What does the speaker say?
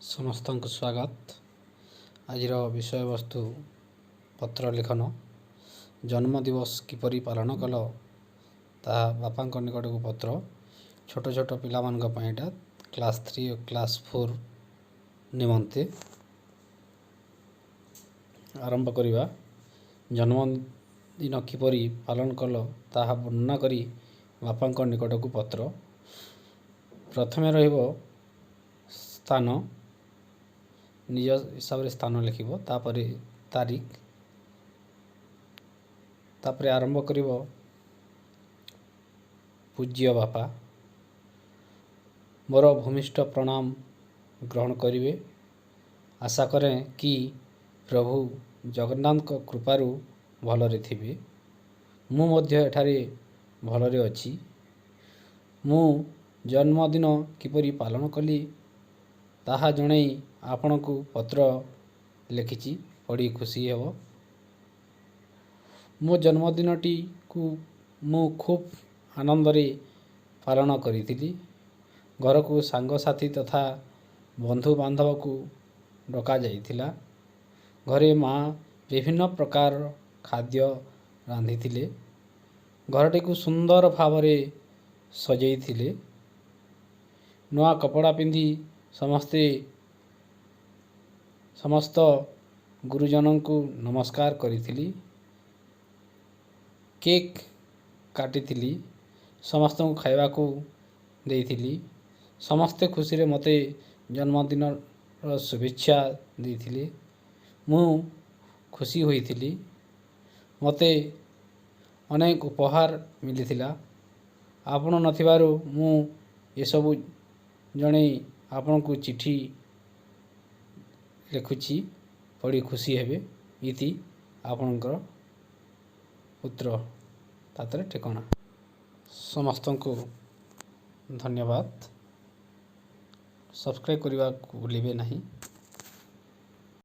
ସମସ୍ତଙ୍କୁ ସ୍ୱାଗତ। ଆଜିର ବିଷୟବସ୍ତୁ ପତ୍ର ଲିଖନ। ଜନ୍ମଦିବସ କିପରି ପାଳନ କଲ, ତାହା ବାପାଙ୍କ ନିକଟକୁ ପତ୍ର। ଛୋଟ ଛୋଟ ପିଲାମାନଙ୍କ ପାଇଁ ଏଇଟା, କ୍ଲାସ୍ 3 ଓ କ୍ଲାସ୍ 4 ନିମନ୍ତେ। ଆରମ୍ଭ କରିବା। ଜନ୍ମଦିନ କିପରି ପାଳନ କଲ, ତାହା ବର୍ଣ୍ଣନା କରି ବାପାଙ୍କ ନିକଟକୁ ପତ୍ର। ପ୍ରଥମେ ରହିବ ସ୍ଥାନ। ନିଜ ହିସାବରେ ସ୍ଥାନ ଲେଖିବ। ତାପରେ ତାରିଖ। ତାପରେ ଆରମ୍ଭ କରିବ, ପୂଜ୍ୟ ବାପା, ମୋର ଭୂମିଷ୍ଠ ପ୍ରଣାମ ଗ୍ରହଣ କରିବେ। ଆଶା କରେ କି ପ୍ରଭୁ ଜଗନ୍ନାଥଙ୍କ କୃପାରୁ ଭଲରେ ଥିବେ। ମୁଁ ମଧ୍ୟ ଏଠାରେ ଭଲରେ ଅଛି। ମୁଁ ଜନ୍ମଦିନ କିପରି ପାଳନ କଲି, ତାହା ଜଣାଇ ଆପଣଙ୍କୁ ପତ୍ର ଲେଖିଛି। ପଢ଼ି ଖୁସି ହେବ। ମୋ ଜନ୍ମଦିନଟିକୁ ମୁଁ ଖୁବ୍ ଆନନ୍ଦରେ ପାଳନ କରିଥିଲି। ଘରକୁ ସାଙ୍ଗସାଥି ତଥା ବନ୍ଧୁବାନ୍ଧବକୁ ଡକାଯାଇଥିଲା। ଘରେ ମା ବିଭିନ୍ନ ପ୍ରକାର ଖାଦ୍ୟ ରାନ୍ଧିଥିଲେ। ଘରଟିକୁ ସୁନ୍ଦର ଭାବରେ ସଜେଇଥିଲେ। ନୂଆ କପଡ଼ା ପିନ୍ଧି ସମସ୍ତେ ସମସ୍ତ ଗୁରୁଜନଙ୍କୁ ନମସ୍କାର କରିଥିଲି। କେକ୍ କାଟିଥିଲି। ସମସ୍ତଙ୍କୁ ଖାଇବାକୁ ଦେଇଥିଲି। ସମସ୍ତେ ଖୁସିରେ ମୋତେ ଜନ୍ମଦିନର ଶୁଭେଚ୍ଛା ଦେଇଥିଲେ। ମୁଁ ଖୁସି ହୋଇଥିଲି। ମୋତେ ଅନେକ ଉପହାର ମିଳିଥିଲା। ଆପଣ ନଥିବାରୁ ମୁଁ ଏସବୁ ଜଣେଇ ଆପଣଙ୍କୁ ଚିଠି ଲେଖୁଛି। ପଢ଼ି ଖୁସି ହେବେ। ଇତି, ଆପଣଙ୍କର ପୁତ୍ର। ତାପରେ ଠିକଣା। ସମସ୍ତଙ୍କୁ ଧନ୍ୟବାଦ। ସବସ୍କ୍ରାଇବ୍ କରିବାକୁ ଭୁଲିବେ ନାହିଁ।